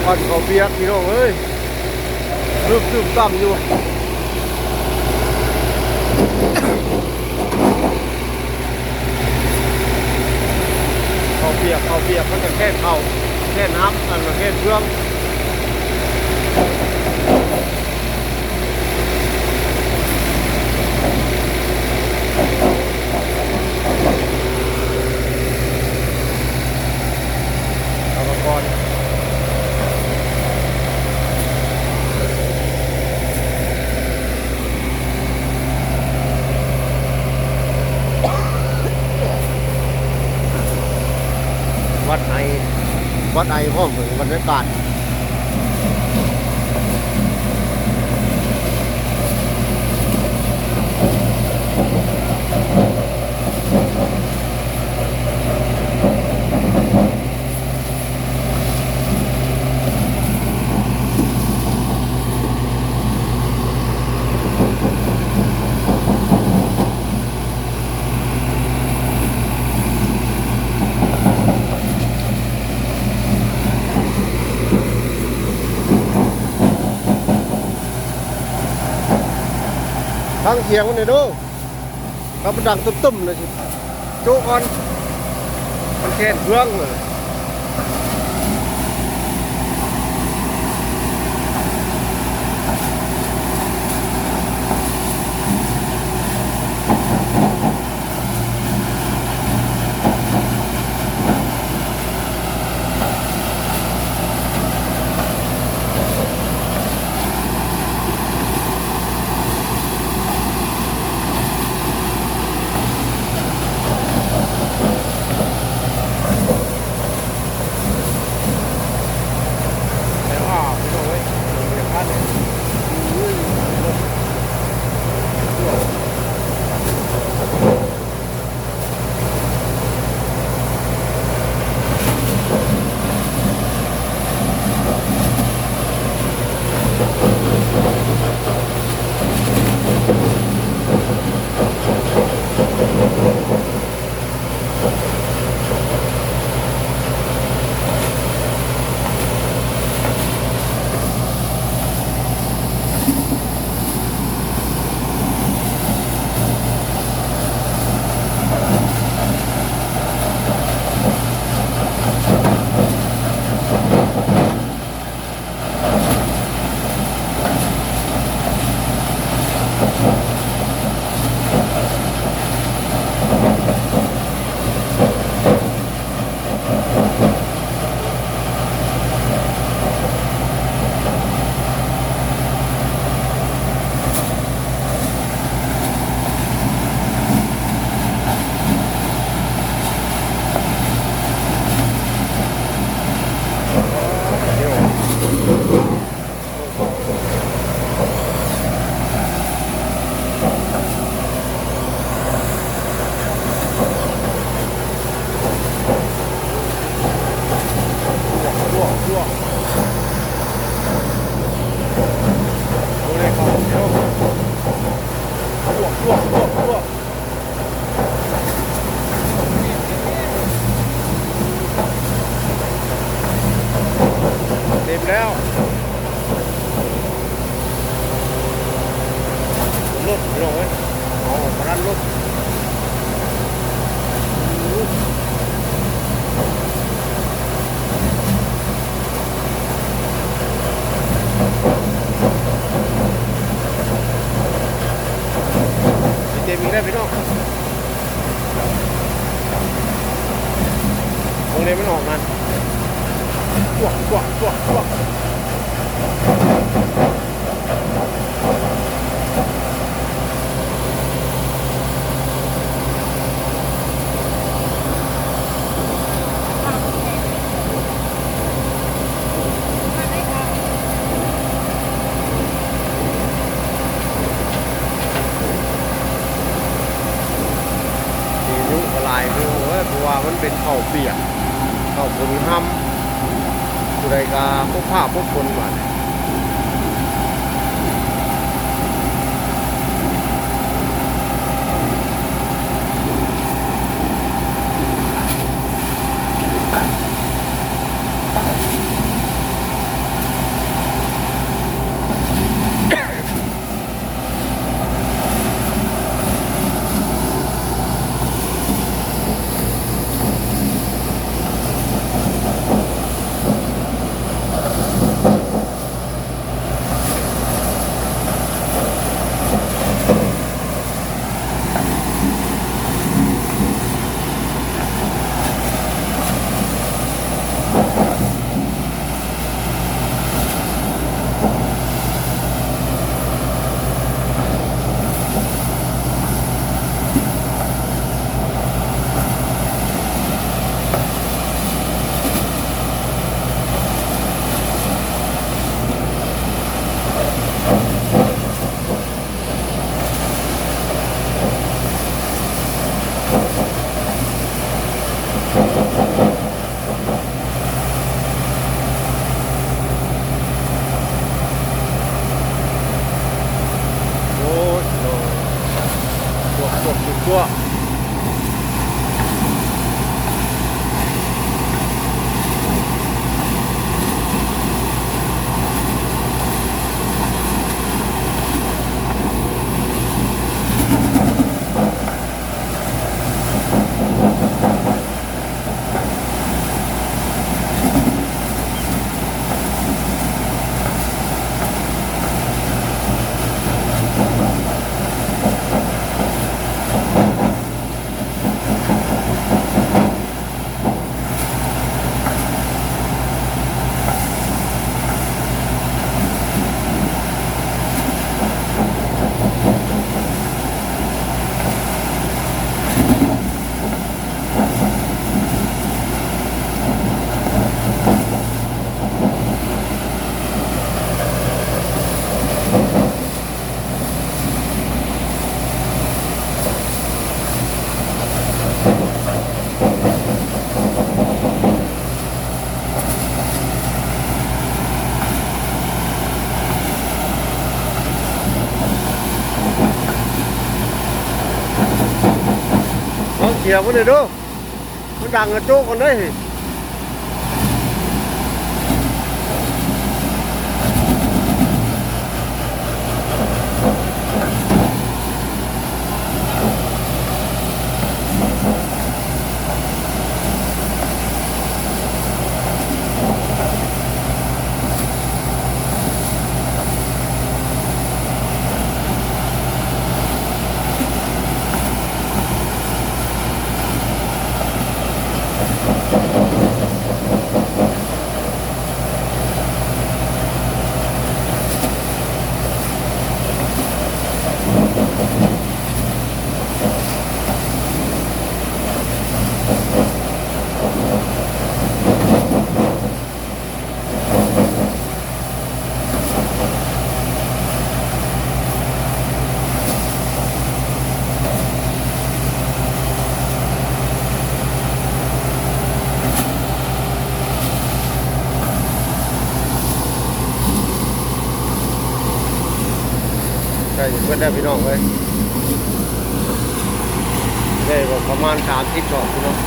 ຄວັນເຂົ້າປຽກພີ່ນ້ອງເອີຍ ຕຶບໆຕຳຢູ່. ເຂົ້າປຽກ ເຂົ້າປຽກ ມັນກະແຄນເຂົ້າ ແຄນຫຳ ອັນແຄນເຄື່ອງ. ເອົາມາກ່ອນ ວັດໄອ ວັດໄອພ້ອມເບິ່ງບັນຍາກາດ. ຟັງສຽງມັນແດ່ເດີ. ຄັນມັນດັງຕຶ້ມໆ ນະຊິໂຈະກ່ອນ ມັນແຄນເຄື່ອງ. ເຕັມແລ້ວ ລົດພີ່ນ້ອງເອີຍ ເອົາອອກບໍ່ທັນລົດ. ເຕັມອີກແລ້ວພີ່ນ້ອງ ເບິ່ງແດ່ມັນອອກນັ້ນ ປວກ ປວກ ປວກ ປວກ. ທີ່ຍຸກໍຫຼາຍຢູ່ເອີຍ ເພາະວ່າມັນເປັນເຂົ້າປຽກ ເຂົ້າຝົນຮຳ ຜູ້ໃດກໍພົບຟ້າພົບຝົນບາດ. ເ ກວາ. ເອົາເກຍພຸ້ນເດີ ມັນດັງກະໂຈກກ່ອນເດ້. ໃກ້ເບິດແລ້ວພີ່ນ້ອງເອີຍ ໄດ້ປະມານສາມສິບດອກພີ່ນ້ອງ.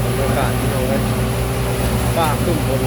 ບັນຍາກາດພີ່ນ້ອງເອີຍ ຟ້າຄຶ້ມຝົນ.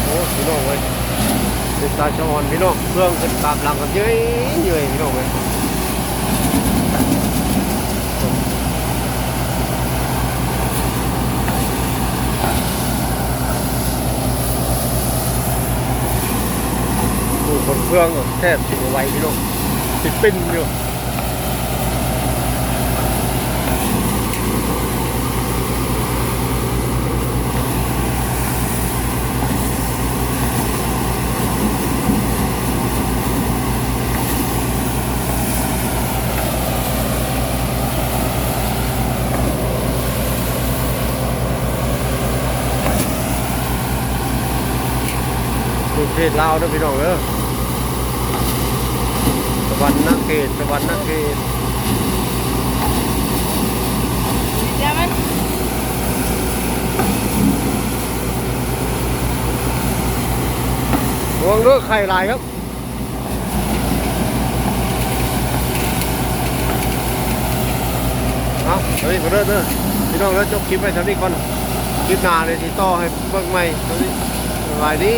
ໂອ້ ພີ່ນ້ອງເອີຍ ເປັນຕາສະອອນພີ່ນ້ອງ ເຄື່ອງຂຶ້ນຕາມຫຼັງກັນເຍີ້ຍໆ ພີ່ນ້ອງເອີຍ. ເມືອງແທບຊິບໍ່ໄຫວພີ່ນ້ອງ ຊິປິ່ນຢູ່. ຢູ່ເຂດລາວເດີພີ່ນ້ອງເດີ ສະຫວັນນະເຂດ ສະຫວັນນະເຂດ. ລະວັງເດີ ໄຂ່ຫຼາຍຄັບ. ເອົາ ເທົ່ານີ້ກ່ອນເດີ ເດີ ພີ່ນ້ອງເດີ ຈົບຄລິບໄວ້ເທົ່ານີ້ກ່ອນ ຄລິບໜ້າເລີຍຊິຕໍ່ໃຫ້ເບິ່ງໃໝ່. ສະບາຍດີ.